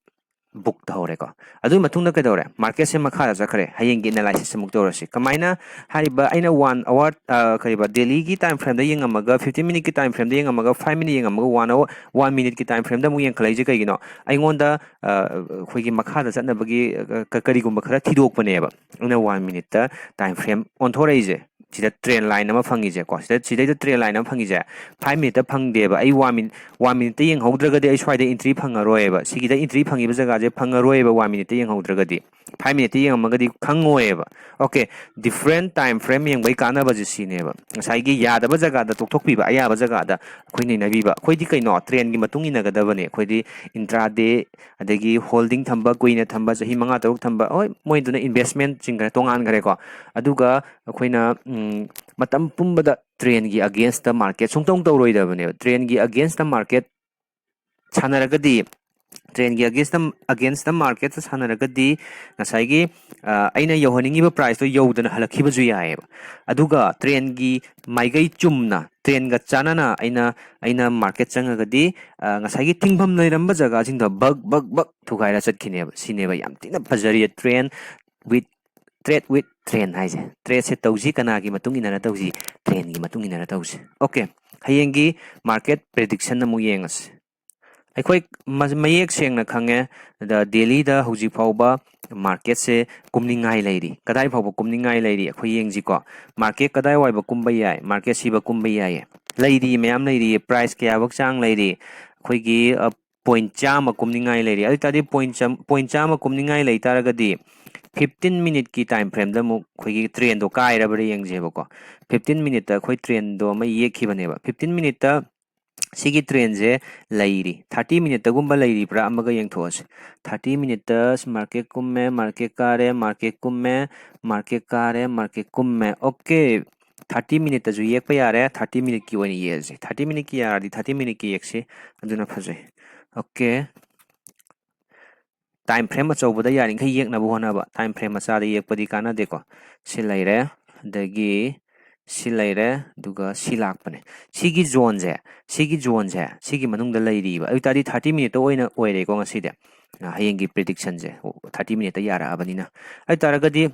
book ꯇꯧꯍꯧꯔꯦꯀꯣ꯫ ꯑꯗꯨꯒꯤ ꯃꯇꯨꯡꯗ ꯀꯩꯗꯧꯔꯦ? Market ꯁꯦ ꯃꯈꯥꯗ ꯆꯠꯈ꯭ꯔꯦ꯫ ꯍꯌꯦꯡꯒꯤ analysis ꯑꯃꯨꯛ ꯇꯧꯔꯁꯤ꯫ ꯀꯃꯥꯏꯅ? ꯍꯥꯏꯔꯤꯕ ꯑꯩꯅ one hour, ꯑ, ꯀꯔꯤꯕ, daily ꯒꯤ time frame ꯗ ꯌꯦꯡꯉꯝꯃꯒ, fifteen minute ꯀꯤ time frame ꯗ ꯌꯦꯡꯉꯝꯃꯒ, five minute ꯌꯦꯡꯉꯝꯃꯒ, one hour, one minute ꯀꯤ time frame ꯗ ꯑꯃꯨꯛ ꯌꯦꯡꯈꯠꯂꯛꯏꯁꯦ ꯀꯩꯒꯤꯅꯣ? ꯑꯩꯉꯣꯟꯗ, ꯑ, ꯑꯩꯈꯣꯏꯒꯤ ꯃꯈꯥꯗ ꯆꯠꯅꯕꯒꯤ, ꯑ, ꯀ-, ꯀꯔꯤꯒꯨꯝꯕ ꯈꯔ ꯊꯤꯗꯣꯛꯄꯅꯦꯕ꯫ ꯑꯩꯅ one minute ꯇ time frame ꯑꯣꯟꯊꯣꯔꯛꯏꯁꯦ꯫ ꯁꯤꯗ ꯇ꯭ꯔꯦꯟ ꯂꯥꯏꯟ ꯑꯃ ꯐꯪꯉꯤꯁꯦꯀꯣ, ꯁꯤꯗ, ꯁꯤꯗꯩꯗ ꯇ꯭ꯔꯦꯟ ꯂꯥꯏꯟ ꯑꯃ ꯐꯪꯉꯤꯁꯦ ꯐꯥꯏꯚ ꯃꯤꯅꯤꯠꯇ ꯐꯪꯗꯦꯕ꯫ ꯑꯩ ꯋꯥꯟ ꯃꯤꯅꯤꯠ, ꯋꯥꯟ ꯃꯤꯅꯤꯠꯇ ꯌꯦꯡꯍꯧꯗ꯭ꯔꯒꯗꯤ ꯑꯩ ꯁ꯭ꯋꯥꯏꯗ ꯏꯟꯇ꯭ꯔꯤ ꯐꯪꯉꯔꯣꯏꯕ꯫ ꯁꯤꯒꯤꯗ ꯏꯟꯇ꯭ꯔꯤ ꯐꯪꯉꯤꯕ ꯖꯒꯥꯁꯦ ꯐꯪꯉꯔꯣꯏꯕ ꯋꯥꯟ ꯃꯤꯅꯤꯠꯇ ꯌꯦꯡꯍꯧꯗ꯭ꯔꯒꯗꯤ꯫ ꯐꯥꯏꯚ ꯃꯤꯅꯤꯠꯇ ꯌꯦꯡꯉꯝꯃꯒꯗꯤ ꯈꯪꯉꯣꯏꯕ꯫ ꯑꯣꯀꯦ, ꯗꯤꯐ꯭ꯔꯦꯟ ꯇꯥꯏꯝ ꯐ꯭ꯔꯦꯝ ꯌꯦꯡꯕꯒꯤ ꯀꯥꯟꯅꯕꯁꯦ ꯁꯤꯅꯦꯕ꯫ ꯉꯁꯥꯏꯒꯤ ꯌꯥꯗꯕ ꯖꯒꯥꯗ ꯇꯣꯛꯊꯣꯛꯄꯤꯕ, ꯑꯌꯥꯕ ꯖꯒꯥꯗ ꯑꯩꯈꯣꯏ ꯅꯩꯅꯕꯤꯕ꯫ ꯑꯩꯈꯣꯏꯗꯤ ꯀꯩꯅꯣ, ꯇ꯭ꯔꯦꯟꯒꯤ ꯃꯇꯨꯡ ꯏꯟꯅꯒꯗꯕꯅꯦ꯫ ꯑꯩꯈꯣꯏꯗꯤ ꯏꯟꯇ꯭ꯔꯥ ꯗꯦ, ꯑꯗꯒꯤ ꯍꯣꯜꯗꯤꯡ ꯊꯝꯕ, ꯀꯨꯏꯅ ꯊꯝꯕ, ꯆꯍꯤ ꯃꯉꯥ ꯇꯔꯨꯛ ꯊꯝꯕ, ꯍꯣꯏ, ꯃꯣꯏꯗꯨꯅ ꯏꯟꯚꯦꯁꯃꯦꯟꯠꯁꯤꯡ ꯈꯔ ꯇꯣꯉꯥꯟꯈ꯭ꯔꯦꯀꯣ꯫ ꯑꯗꯨꯒ ꯑꯩꯈꯣꯏꯅ, ꯎꯝ, ꯃꯇꯝ ꯄꯨꯝꯕꯗ ꯇ꯭ꯔꯦꯟꯒꯤ ꯑꯒꯦꯟꯁꯇ ꯃꯥꯔꯀꯦꯠ ꯁꯨꯡꯇꯧ ꯇꯧꯔꯣꯏꯗꯕꯅꯦꯕ꯫ ꯇ꯭ꯔꯦꯟꯒꯤ ꯑꯒꯦꯟꯁꯇ ꯃꯥꯔꯀꯦꯠ ꯁꯥꯟꯅꯔꯒꯗꯤ, ꯇ꯭ꯔꯦꯟꯒꯤ ꯑꯒꯦꯟꯁꯇ, ꯑꯒꯦꯟꯁꯇ ꯃꯥꯔꯀꯦꯠꯇ ꯁꯥꯟꯅꯔꯒꯗꯤ ꯉꯁꯥꯏꯒꯤ, ꯑ, ꯑꯩꯅ ꯌꯧꯍꯟꯅꯤꯡꯉꯤꯕ ꯄ꯭ꯔꯥꯏꯁꯇꯣ ꯌꯧꯗꯅ ꯍꯜꯂꯛꯈꯤꯕꯁꯨ ꯌꯥꯏꯑꯕ꯫ ꯑꯗꯨꯒ ꯇ꯭ꯔꯦꯟꯒꯤ ꯃꯥꯏꯀꯩ ꯆꯨꯝꯅ, ꯇ꯭ꯔꯦꯟꯒ ꯆꯥꯟꯅꯅ ꯑꯩꯅ, ꯑꯩꯅ ꯃꯥꯔꯀꯦꯠ ꯆꯪꯉꯒꯗꯤ, ꯑ, ꯉꯁꯥꯏꯒꯤ ꯊꯤꯡꯐꯝ ꯂꯩꯔꯝꯕ ꯖꯒꯥꯁꯤꯡꯗꯣ ꯕꯛ, ꯕꯛ, ꯕꯛ ꯊꯨꯒꯥꯏꯔ ꯆꯠꯈꯤꯅꯦꯕ꯫ ꯁꯤꯅꯦꯕ ꯌꯥꯝ ꯊꯤꯅ ꯐꯖꯔꯤ train with, treat with train ꯍꯥꯏꯁꯦ꯫ ꯇ꯭ꯔꯦꯠꯁꯦ ꯇꯧꯁꯤ, ꯀꯅꯥꯒꯤ ꯃꯇꯨꯡ ꯏꯟꯅꯔ ꯇꯧꯁꯤ? ꯇ꯭ꯔꯦꯟꯒꯤ ꯃꯇꯨꯡ ꯏꯟꯅꯔ ꯇꯧꯁꯤ꯫ ꯑꯣꯀꯦ, ꯍꯌꯦꯡꯒꯤ ꯃꯥꯔꯀꯦꯠ ꯄ꯭ꯔꯤꯗꯤꯛꯁꯟ ꯑꯃꯨꯛ ꯌꯦꯡꯉꯁꯤ꯫ ꯑꯩꯈꯣꯏ ꯃ-, ꯃꯌꯦꯛ ꯁꯦꯡꯅ ꯈꯪꯉꯦ, ꯗ-, ꯗꯦꯜꯂꯤꯗ ꯍꯧꯖꯤꯛ ꯐꯥꯎꯕ ꯃꯥꯔꯀꯦꯠꯁꯦ ꯀꯨꯝꯅꯤꯡꯉꯥꯏ ꯂꯩꯔꯤ꯫ ꯀꯗꯥꯏ ꯐꯥꯎꯕ ꯀꯨꯝꯅꯤꯡꯉꯥꯏ ꯂꯩꯔꯤ? ꯑꯩꯈꯣꯏ ꯌꯦꯡꯁꯤꯀꯣ꯫ ꯃꯥꯔꯀꯦꯠ ꯀꯗꯥꯏ ꯋꯥꯏꯕ ꯀꯨꯝꯕ ꯌꯥꯏ? ꯃꯥꯔꯀꯦꯠ ꯁꯤꯕ ꯀꯨꯝꯕ ꯌꯥꯏꯌꯦ꯫ ꯂꯩꯔꯤ, ꯃꯌꯥꯝ ꯂꯩꯔꯤꯌꯦ꯫ ꯄ꯭ꯔꯥꯏꯁ ꯀꯌꯥꯐꯧ ꯆꯥꯡ ꯂꯩꯔꯤ? ꯑꯩꯈꯣꯏꯒꯤ, ꯑ, ꯄꯣꯏꯟ ꯆꯥꯝꯃ ꯀꯨꯝꯅꯤꯡꯉꯥꯏ ꯂꯩꯔꯤ꯫ ꯑꯗꯨ ꯑꯣꯏ ꯇꯥꯔꯗꯤ ꯄꯣꯏꯟ ꯆꯥꯝ-, ꯄꯣꯏꯟ ꯆꯥꯝꯃ ꯀꯨꯝꯅꯤꯡꯉꯥꯏ ꯂꯩ ꯇꯥꯔꯒꯗꯤ ꯐꯤꯐꯇꯤꯟ ꯃꯤꯅꯤꯠꯀꯤ ꯇꯥꯏꯝ ꯐ꯭ꯔꯦꯝꯗ ꯑꯃꯨꯛ ꯑꯩꯈꯣꯏꯒꯤ ꯇ꯭ꯔꯦꯟꯗꯣ ꯀꯥꯏꯔꯕ꯭ꯔꯥ ꯌꯦꯡꯁꯦꯕꯀꯣ꯫ ꯐꯤꯐꯇꯤꯟ ꯃꯤꯅꯤꯠꯇ ꯑꯩꯈꯣꯏ ꯇ꯭ꯔꯦꯟꯗꯣ ꯑꯃ ꯌꯦꯛꯈꯤꯕꯅꯦꯕ꯫ ꯐꯤꯐꯇꯤꯟ ꯃꯤꯅꯤꯠꯇ ꯁꯤꯒꯤ ꯇ꯭ꯔꯦꯟꯁꯦ ꯂꯩꯔꯤ꯫ ꯊꯥꯔꯇꯤ ꯃꯤꯅꯤꯠꯇꯒꯨꯝꯕ ꯂꯩꯔꯤꯕ꯭ꯔꯥ ꯑꯃꯒ ꯌꯦꯡꯊꯣꯛꯑꯁꯤ꯫ ꯊꯥꯔꯇꯤ ꯃꯤꯅꯤꯠꯇ ꯃꯥꯔꯀꯦꯠ ꯀꯨꯝꯃꯦ, ꯃꯥꯔꯀꯦꯠ ꯀꯥꯔꯦ, ꯃꯥꯔꯀꯦꯠ ꯀꯨꯝꯃꯦ, ꯃꯥꯔꯀꯦꯠ ꯀꯥꯔꯦ, ꯃꯥꯔꯀꯦꯠ ꯀꯨꯝꯃꯦ꯫ ꯑꯣꯀꯦ, ꯊꯥꯔꯇꯤ ꯃꯤꯅꯤꯠꯇꯁꯨ ꯌꯦꯛꯄ ꯌꯥꯔꯦ꯫ ꯊꯥꯔꯇꯤ ꯃꯤꯅꯤꯠꯀꯤ ꯑꯣꯏꯅ ꯌꯦꯛꯑꯁꯤ꯫ ꯊꯥꯔꯇꯤ ꯃꯤꯅꯤꯠꯀꯤ ꯌꯥꯔꯗꯤ ꯊꯥꯔꯇꯤ ꯃꯤꯅꯤꯠꯀꯤ ꯌꯦꯛꯁꯤ, ꯑꯗꯨꯅ ꯐꯖꯩ꯫ ꯑꯣꯀꯦ, ꯇꯥꯏꯝ ꯐ꯭ꯔꯦꯝ ꯑꯆꯧꯕꯗ ꯌꯥꯔꯤꯈꯩ ꯌꯦꯛꯅꯕ ꯍꯣꯠꯅꯕ꯫ ꯇꯥꯏꯝ ꯐ꯭ꯔꯦꯝ ꯃꯆꯥꯗ ꯌꯦꯛꯄꯗꯤ ꯀꯥꯟꯅꯗꯦꯀꯣ꯫ ꯁꯤ ꯂꯩꯔꯦ, ꯑꯗꯒꯤ ꯁꯤ ꯂꯩꯔꯦ, ꯑꯗꯨꯒ ꯁꯤ ꯂꯥꯛꯄꯅꯦ꯫ ꯁꯤꯒꯤ ꯖꯣꯟꯁꯦ, ꯁꯤꯒꯤ ꯖꯣꯟꯁꯦ ꯁꯤꯒꯤ ꯃꯅꯨꯡꯗ ꯂꯩꯔꯤꯕ꯫ ꯑꯗꯨ ꯑꯣꯏ ꯇꯥꯔꯗꯤ ꯊꯥꯔꯇꯤ ꯃꯤꯅꯤꯠꯇ ꯑꯣꯏꯅ ꯑꯣꯏꯔꯦꯀꯣ ꯉꯁꯤꯗꯤ꯫ ꯑ, ꯍꯌꯦꯡꯒꯤ ꯄ꯭ꯔꯤꯗꯤꯛꯁꯟꯁꯦ ꯊꯥꯔꯇꯤ ꯃꯤꯅꯤꯠꯇ ꯌꯥꯔꯛꯑꯕꯅꯤꯅ꯫ ꯑꯗꯨ ꯑꯣꯏ ꯇꯥꯔꯒꯗꯤ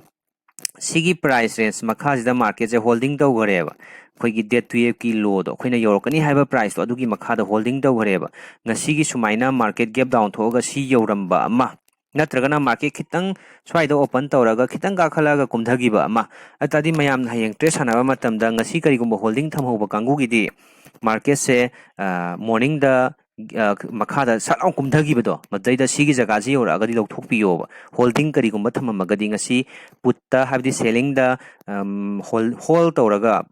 ꯁꯤꯒꯤ ꯄ꯭ꯔꯥꯏꯁ ꯔꯦꯟꯖ ꯃꯈꯥꯁꯤꯗ ꯃꯥꯔꯀꯦꯠꯁꯦ ꯍꯣꯜꯗꯤꯡ ꯇꯧꯈ꯭ꯔꯦꯕ꯫ ꯑꯩꯈꯣꯏꯒꯤ ꯗꯦꯠ ꯇꯨꯌꯦꯜꯐꯀꯤ ꯂꯣꯗꯣ, ꯑꯩꯈꯣꯏꯅ ꯌꯧꯔꯛꯀꯅꯤ ꯍꯥꯏꯕ ꯄ꯭ꯔꯥꯏꯁꯇꯣ, ꯑꯗꯨꯒꯤ ꯃꯈꯥꯗ ꯍꯣꯜꯗꯤꯡ ꯇꯧꯈ꯭ꯔꯦꯕ꯫ ꯉꯁꯤꯒꯤ ꯁꯨꯃꯥꯏꯅ ꯃꯥꯔꯀꯦꯠ ꯒꯦꯞ ꯗꯥꯎꯟ ꯊꯣꯛꯑꯒ ꯁꯤ ꯌꯧꯔꯝꯕ ꯑꯃ, ꯅꯠꯇ꯭ꯔꯒꯅ market ꯈꯤꯇꯪ ꯁ꯭ꯋꯥꯏꯗ open ꯇꯧꯔꯒ ꯈꯤꯇꯪ ꯀꯥꯈꯠꯂꯛꯑꯒ ꯀꯨꯝꯊꯈꯤꯕ ꯑꯃ, ꯑꯗꯨ ꯇꯥꯔꯗꯤ ꯃꯌꯥꯝꯅ ꯍꯌꯦꯡ trade ꯁꯥꯟꯅꯕ ꯃꯇꯝꯗ ꯉꯁꯤ ꯀꯔꯤꯒꯨꯝꯕ holding ꯊꯝꯍꯧꯕ ꯀꯥꯡꯕꯨꯒꯤꯗꯤ marketꯁꯦ morningꯗ ꯃꯈꯥꯗ ꯁꯠ ꯂꯥꯎ ꯀꯨꯝꯊꯈꯤꯕꯗꯣ, ꯃꯗꯩꯗ ꯁꯤꯒꯤ ꯖꯒꯥꯁꯤ ꯌꯧꯔꯛꯑꯒꯗꯤ ꯂꯧꯊꯣꯛꯄꯤꯌꯣꯕ꯫ Holding ꯀꯔꯤꯒꯨꯝꯕ ꯊꯝꯃꯝꯃꯒꯗꯤ ꯉꯁꯤ putꯇ, ꯍꯥꯏꯕꯗꯤ sellingꯗ hold ꯇꯧꯔꯒ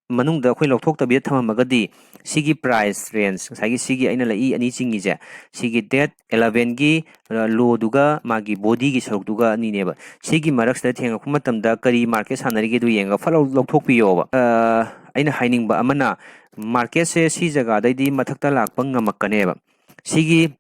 ꯃꯅꯨꯡꯗ ꯑꯩꯈꯣꯏ ꯂꯧꯊꯣꯛꯇꯕꯤꯗ ꯊꯝꯃꯝꯃꯒꯗꯤ ꯁꯤꯒꯤ price range, ꯉꯁꯥꯏꯒꯤ ꯁꯤꯒꯤ ꯑꯩꯅ ꯂꯛꯏ ꯑꯅꯤ ꯆꯤꯡꯉꯤꯁꯦ, ꯁꯤꯒꯤ date elevenꯒꯤ lowꯗꯨꯒ ꯃꯥꯒꯤ bodyꯒꯤ ꯁꯔꯨꯛꯇꯨꯒ ꯑꯅꯤꯅꯦꯕ꯫ ꯁꯤꯒꯤ ꯃꯔꯛꯁꯤꯗ ꯊꯦꯡꯉꯛꯄ ꯃꯇꯝꯗ ꯀꯔꯤ market ꯁꯥꯟꯅꯔꯤꯒꯦꯗꯨ ꯌꯦꯡꯉꯒ ꯐꯠ ꯂꯧ ꯂꯧꯊꯣꯛꯄꯤꯌꯣꯕ꯫ ꯑꯩꯅ ꯍꯥꯏꯅꯤꯡꯕ ꯑꯃꯅ, marketꯁꯦ ꯁꯤ ꯖꯒꯥꯗꯩꯗꯤ ꯃꯊꯛꯇ ꯂꯥꯛꯄ ꯉꯝꯃꯛꯀꯅꯦꯕ꯫ ꯁꯤꯒꯤ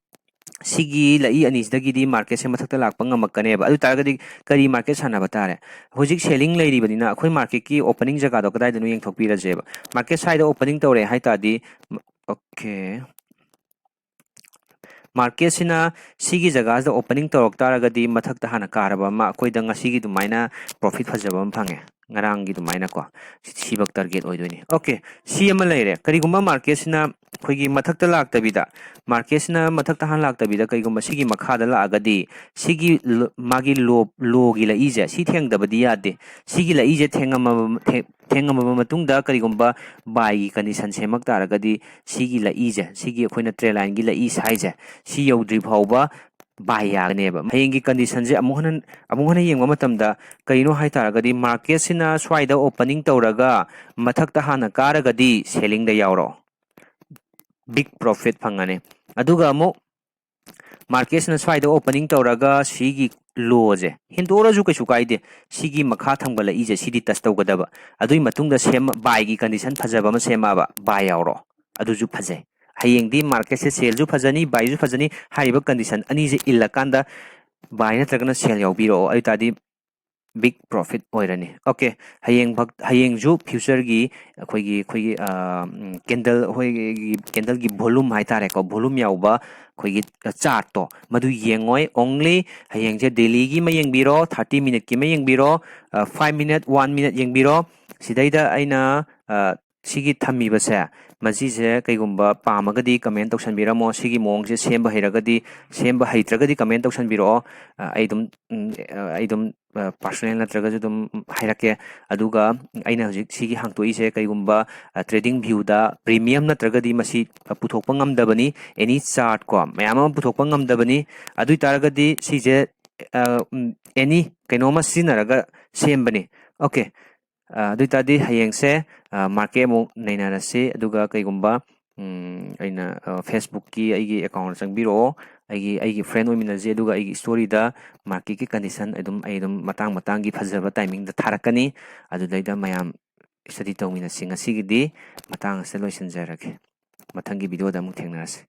ꯁꯤꯒꯤ ꯂꯛꯏ ꯑꯅꯤꯁꯤꯗꯒꯤꯗꯤ marketꯁꯦ ꯃꯊꯛꯇ ꯂꯥꯛꯄ ꯉꯝꯃꯛꯀꯅꯦꯕ꯫ ꯑꯗꯨ ꯇꯥꯔꯒꯗꯤ ꯀꯔꯤ market ꯁꯥꯟꯅꯕ ꯇꯥꯔꯦ? ꯍꯧꯖꯤꯛ selling ꯂꯩꯔꯤꯕꯅꯤꯅ ꯑꯩꯈꯣꯏ marketꯀꯤ opening ꯖꯒꯥꯗꯣ ꯀꯗꯥꯏꯗꯅꯣ ꯌꯦꯡꯊꯣꯛꯄꯤꯔꯁꯦꯕ꯫ Market ꯁ꯭ꯋꯥꯏꯗ opening ꯇꯧꯔꯦ ꯍꯥꯏ ꯇꯥꯔꯗꯤ, okay, marketꯁꯤꯅ ꯁꯤꯒꯤ ꯖꯒꯥꯁꯤꯗ opening ꯇꯧꯔꯛ ꯇꯥꯔꯒꯗꯤ ꯃꯊꯛꯇ ꯍꯥꯟꯅ ꯀꯥꯔꯕ ꯑꯃ ꯑꯩꯈꯣꯏꯗ ꯉꯁꯤꯒꯤ ꯑꯗꯨꯃꯥꯏꯅ profit ꯐꯖꯕ ꯑꯃ ꯐꯪꯉꯦ, ꯉꯔꯥꯡꯒꯤ ꯑꯗꯨꯃꯥꯏꯅꯀꯣ꯫ ꯁꯤꯃꯛ target ꯑꯣꯏꯗꯣꯏꯅꯤ꯫ Okay, ꯁꯤ ꯑꯃ ꯂꯩꯔꯦ꯫ ꯀꯔꯤꯒꯨꯝꯕ marketꯁꯤꯅ ꯑꯩꯈꯣꯏꯒꯤ ꯃꯊꯛꯇ ꯂꯥꯛꯇꯕꯤꯗ, marketꯁꯤꯅ ꯃꯊꯛꯇ ꯍꯥꯟꯅ ꯂꯥꯛꯇꯕꯤꯗ ꯀꯔꯤꯒꯨꯝꯕ ꯁꯤꯒꯤ ꯃꯈꯥꯗ ꯂꯥꯛꯑꯒꯗꯤ ꯁꯤꯒꯤ ꯃꯥꯒꯤ low, lowꯒꯤ ꯂꯛꯏꯁꯦ ꯁꯤ ꯊꯦꯡꯗꯕꯗꯤ ꯌꯥꯗꯦ꯫ ꯁꯤꯒꯤ ꯂꯛꯏꯁꯦ ꯊꯦꯡꯉꯝꯃꯕ ꯊꯦꯡꯉꯝꯃꯕ ꯃꯇꯨꯡꯗ ꯀꯔꯤꯒꯨꯝꯕ buyꯒꯤ condition ꯁꯦꯝꯃꯛ ꯇꯥꯔꯒꯗꯤ ꯁꯤꯒꯤ ꯂꯛꯏꯁꯦ, ꯁꯤꯒꯤ ꯑꯩꯈꯣꯏꯅ trend lineꯒꯤ ꯂꯛꯏ ꯁꯥꯏꯁꯦ, ꯁꯤ ꯌꯧꯗ꯭ꯔꯤ ꯐꯥꯎꯕ buy ꯌꯥꯒꯅꯦꯕ꯫ ꯍꯌꯦꯡꯒꯤ conditionꯁꯦ ꯑꯃꯨꯛ ꯍꯟꯅ ꯑꯃꯨꯛ ꯍꯟꯅ ꯌꯦꯡꯕ ꯃꯇꯝꯗ ꯀꯔꯤꯅꯣ ꯍꯥꯏ ꯇꯥꯔꯒꯗꯤ marketꯁꯤꯅ ꯁ꯭ꯋꯥꯏꯗ opening ꯇꯧꯔꯒ ꯃꯊꯛꯇ ꯍꯥꯟꯅ ꯀꯥꯔꯒꯗꯤ sellingꯗ ꯌꯥꯎꯔꯣ, big profit ꯐꯪꯉꯅꯤ꯫ ꯑꯗꯨꯒ ꯑꯃꯨꯛ marketꯁꯤꯅ ꯁ꯭ꯋꯥꯏꯗ opening ꯇꯧꯔꯒ ꯁꯤꯒꯤ lowꯁꯦ ꯍꯦꯟꯗꯣꯛꯎꯔꯁꯨ ꯀꯩꯁꯨ ꯀꯥꯏꯗꯦ, ꯁꯤꯒꯤ ꯃꯈꯥ ꯊꯝꯒꯠꯂꯛꯏꯁꯦ ꯁꯤꯗꯤ touch ꯇꯧꯒꯗꯕ꯫ ꯑꯗꯨꯒꯤ ꯃꯇꯨꯡꯗ ꯁꯦꯝ buyꯒꯤ condition ꯐꯖꯕ ꯑꯃ ꯁꯦꯝꯃꯛꯑꯕ, buy ꯌꯥꯎꯔꯣ, ꯑꯗꯨꯁꯨ ꯐꯖꯩ꯫ ꯍꯌꯦꯡꯗꯤ marketꯁꯦ sellꯁꯨ ꯐꯖꯅꯤ, buyꯁꯨ ꯐꯖꯅꯤ꯫ ꯍꯥꯏꯔꯤꯕ condition ꯑꯅꯤꯁꯦ ꯏꯜꯂꯀꯥꯟꯗ buy ꯅꯠꯇ꯭ꯔꯒꯅ sell ꯌꯥꯎꯕꯤꯔꯛꯑꯣ, ꯑꯗꯨ ꯇꯥꯔꯗꯤ big profit ꯑꯣꯏꯔꯅꯤ꯫ Okay, ꯍꯌꯦꯡ ꯍꯌꯦꯡꯁꯨ futureꯒꯤ ꯑꯩꯈꯣꯏꯒꯤ ꯑꯩꯈꯣꯏꯒꯤ candle, ꯑꯩꯈꯣꯏꯒꯤ candleꯒꯤ volume ꯍꯥꯏꯇꯥꯔꯦꯀꯣ, volume ꯌꯥꯎꯕ ꯑꯩꯈꯣꯏꯒꯤ chartꯇꯣ ꯃꯗꯨ ꯌꯦꯡꯉꯣꯏ꯫ Only ꯍꯌꯦꯡꯁꯦ dailyꯒꯤ ꯑꯃ ꯌꯦꯡꯕꯤꯔꯣ, thirty minuteꯀꯤ ꯑꯃ ꯌꯦꯡꯕꯤꯔꯣ, five minute, one minute ꯌꯦꯡꯕꯤꯔꯣ꯫ ꯁꯤꯗꯩꯗ ꯑꯩꯅ ꯁꯤꯒꯤ ꯊꯝꯃꯤꯕꯁꯦ ꯃꯁꯤꯁꯦ ꯀꯩꯒꯨꯝꯕ ꯄꯥꯝꯃꯒꯗꯤ comment ꯇꯧꯁꯟꯕꯤꯔꯝꯃꯣ꯫ ꯁꯤꯒꯤ ꯃꯑꯣꯡꯁꯦ ꯁꯦꯝꯕ ꯍꯩꯔꯒꯗꯤ, ꯁꯦꯝꯕ ꯍꯩꯇ꯭ꯔꯒꯗꯤ comment ꯇꯧꯁꯟꯕꯤꯔꯛꯑꯣ꯫ ꯑ, ꯑꯩ ꯑꯗꯨꯝ, ꯎꯝ, ꯑ, ꯑꯩ ꯑꯗꯨꯝ, ꯑ, personal ꯅꯠꯇ꯭ꯔꯒꯁꯨ ꯑꯗꯨꯝ ꯍꯥꯏꯔꯛꯀꯦ꯫ ꯑꯗꯨꯒ ꯑꯩꯅ ꯍꯧꯖꯤꯛ ꯁꯤꯒꯤ ꯍꯥꯡꯇꯣꯛꯏꯁꯦ ꯀꯩꯒꯨꯝꯕ, ꯑ, trading view ꯗ premium ꯅꯠꯇ꯭ꯔꯒꯗꯤ ꯃꯁꯤ, ꯑ, ꯄꯨꯊꯣꯛꯄ ꯉꯝꯗꯕꯅꯤ꯫ Any chart ꯀꯣ, ꯃꯌꯥꯝ ꯑꯃ ꯄꯨꯊꯣꯛꯄ ꯉꯝꯗꯕꯅꯤ꯫ ꯑꯗꯨ ꯑꯣꯏ ꯇꯥꯔꯒꯗꯤ ꯁꯤꯁꯦ, ꯑ, ꯎꯝ, any ꯀꯩꯅꯣꯝꯃ ꯁꯤꯖꯤꯟꯅꯔꯒ ꯁꯦꯝꯕꯅꯤ꯫ Okay꯫ ꯑ, ꯑꯗꯨ ꯑꯣꯏ ꯇꯥꯔꯗꯤ ꯍꯌꯦꯡꯁꯦ, ꯑ, market ꯑꯃꯨꯛ ꯅꯩꯅꯔꯁꯤ꯫ ꯑꯗꯨꯒ ꯀꯩꯒꯨꯝꯕ, ꯎꯝ, ꯑꯩꯅ, ꯑ, Facebook ꯀꯤ ꯑꯩꯒꯤ account ꯆꯪꯕꯤꯔꯛꯑꯣ꯫ ꯑꯩꯒꯤ, ꯑꯩꯒꯤ friend ꯑꯣꯏꯃꯤꯟꯅꯁꯤ꯫ ꯑꯗꯨꯒ ꯑꯩꯒꯤ story ꯗ market ꯀꯤ condition ꯑꯗꯨꯝ, ꯑꯩ ꯑꯗꯨꯝ ꯃꯇꯥꯡ ꯃꯇꯥꯡꯒꯤ ꯐꯖꯕ timing ꯗ ꯊꯥꯔꯛꯀꯅꯤ꯫ ꯑꯗꯨꯗꯩꯗ ꯃꯌꯥꯝ study ꯇꯧꯃꯤꯟꯅꯁꯤ꯫ ꯉꯁꯤꯒꯤꯗꯤ ꯃꯇꯥꯡ ꯑꯁꯤꯗ ꯂꯣꯏꯁꯤꯟꯖꯔꯒꯦ꯫ ꯃꯊꯪꯒꯤ video ꯗ ꯑꯃꯨꯛ ꯊꯦꯡꯅꯔꯁꯤ꯫